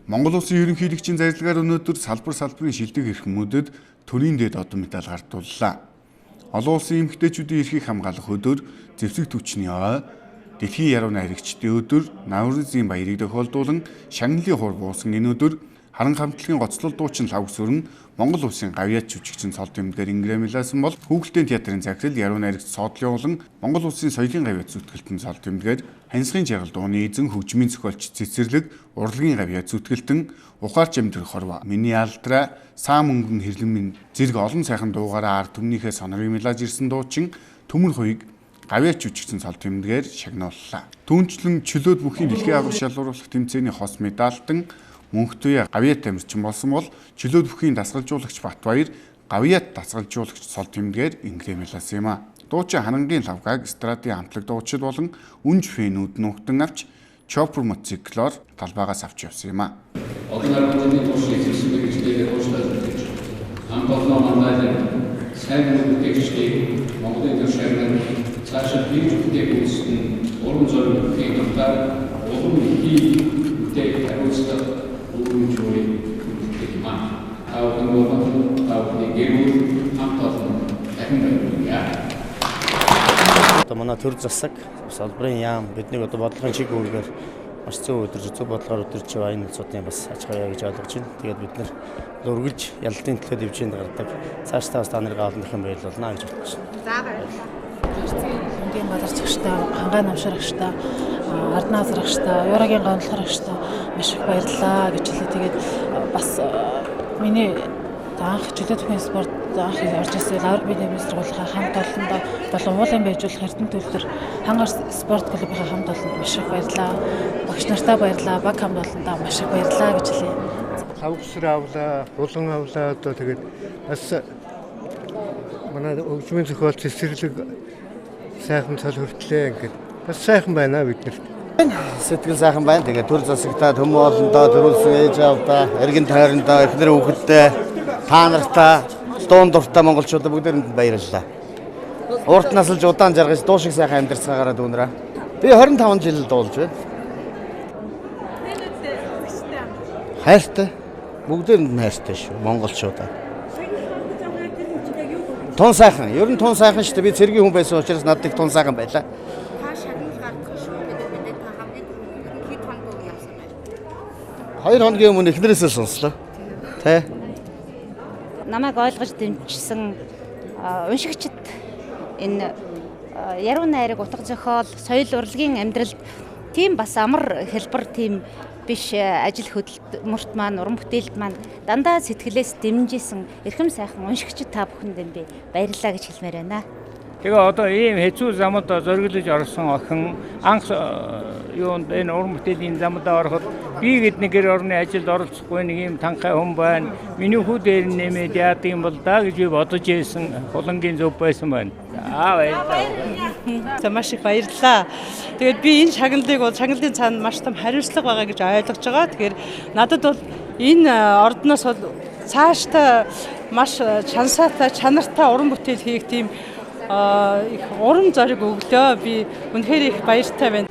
Монгол Улсын ерөнхийлөгчийн зарилгаар өнөөдөр салбар салбарын шилдэг эрхэмүүдэд төрийн дээд одон медаль гардууллаа. Олон улсын эмэгтэйчүүдийн эрхийг хамгаалах өдөр, зэвсэг түвшний ой, дэлхийн яруу найрагчдын өдөр, Наврузын баярыг тохиолдуулан шагналын хор буусан энэ өдөр Харан хамтлагийн гоцлол дуучин Лхагва Сүрэн Монгол Улсын гавьяат жүжигчин Цол Дэмдгээр Инграмилаасан бол Хүүхэлдэйн театрын захирал яруу найрагч Соодлын Улан Монгол Улсын соёлын гавьяат зүтгэлтэн Цол Дэмдгээр Хансгын жаргал дууны эзэн хөгжмийн зохиолч Цэцэрлэг урлагийн гавьяат зүтгэлтэн ухаарч амьдрах хорвоо миний алдраа саа мөнгөн хэрлэн минь зэрэг олон сайхан дуугаараа ард түмнийхээ сонорыг милаж ирсэн дуучин Төмөр хуйг гавьяат жүжигчин Цол Дэмдгээр шагнууллаа. Түүнчлэн чөлөөт бүхийн дэлхийн аварга шалруулах тэмцээний хос медальтан Мөнхтүйе гавьяат тамирчин болсон бол чөлөөт бүхийн дасгалжуулагч Батбаяр гавьяат дасгалжуулагч Цол Дэмдгээр инкремэлсэн юм а. Дуучин Ханангийн Лавгааг эстрадын хамтлаг дуучид болон үнж фэнүүд нухтан авч чоппер мотоциклоор талбайгаас авч явсан юм а. Олон арван жилийн турш эзэмшин мэргэжлээ уучлал бүтээж хамт олноо мандайлан сайн мөр бүтээгчдийг Монголын төр шагнал цаашид хийж бүтээх үйлсэд нь урам зориг өгөхийн дуртай улам ихийн бүтээх хариуцлага үүрэг хүлээх юм аа. Та бүхэн болон та бүхний гэр бүл хамт олон дахин баярлалаа. Одоо манай төр засаг, салбарын яам биднийг одоо бодлогын чиг үүргээр маш зөв өдөрж зөв бодлогоор өдөрж байгаа энэ улсуудын бас ач гараа гэж ойлгож байна. Тэгээд бид нар үргэлж ялалтын төлөө дивжинд гардаг. Цаашдаа бас та нарыг олон дахин баярлуулна гэж бодож байна. За баярлалаа. Хөнгийн баларч агштай, хангаа намшар агштай, Арднаа азар агштай, Юрагийн гонлохор агштай маш их баярлалаа гэж хэлээ. Тэгээд бас миний анх чөлөө түүхийн спорт анх орж ирсэн Лавр биеийн сургуулийн хамт олондоо болон уулын байжуулах Эрдэнэ төлөр хангар спорт клубын хамт олонд маш их баярлалаа. Багш нартаа баярлалаа. Баг хамт олондоо маш их баярлалаа гэж хэлье. Лавгсэр авлаа, хулан авлаа, одоо тэгээд бас манай хөгжмийн зохиол Цэцэрлэг сайхан цол хүртлээ, ингээд бас сайхан байна биднэрт. Сэтгэл сайхан байна. Тэгээд төр засагтаа, төмөн олондоо, төрүүлсэн ээж аавдаа, эргэн тойрондоо, эхнэр хүүхэдтэй, та нартаа, дуун дуртай монголчуудаа бүгдээрэнд баярлалаа. Урт насалж удаан жаргаж дуу шиг сайхан амьдарцгаагаараа дүүнрээ. Би 25 жил дуулж байна. Хайртай. Бүгдээрэнд нь хайртай шүү монголчуудаа. Тун сайхан. Ер нь тун сайхан шүү дээ. Би цэргийн хүн байсан учраас надад их тун сайхан байлаа. Та шагнал гардах шүү гэдэг мэдээ та хамгийн түрүүнд хэд хоног өмнө авсан байна? 2 хоногийн өмнө эхнэрээсээ сонслоо. Тэ. Намайг ойлгож дэмжсэн уншигчид энэ яруу найраг, утга зохиол, соёл урлагийн амьдралд тийм бас амар хэлбэр тийм биш ажил хөдөлмөрт маань, уран бүтээлд маань дандаа сэтгэлээс дэмжижсэн эрхэм сайхан уншигчид та бүхэнд би баярлалаа гэж хэлмээр байна. Тэгээ одоо ийм хэцүү замд зориглож орсон охин анх юунд энэ уран бүтээлийн замд ороход би гэд нэг гэр орны ажилд оролцохгүй нэг ийм танхай хүн байна. Миний хүү дээр нь нэмээд яадаг юм бол даа гэж би бодож байсан хулангийн зөв байсан байна. За баярлалаа. За маш их баярлалаа. Тэгээд би энэ шагналыг бол шагналын цаана маш том хариуцлага байгаа гэж ойлгож байгаа. Тэгэхээр надад бол энэ ордноос бол цаашдаа маш чансаатай, чанартай уран бүтээл хийх тийм их урам зориг өглөө. Би үнэхээр их баяртай байна.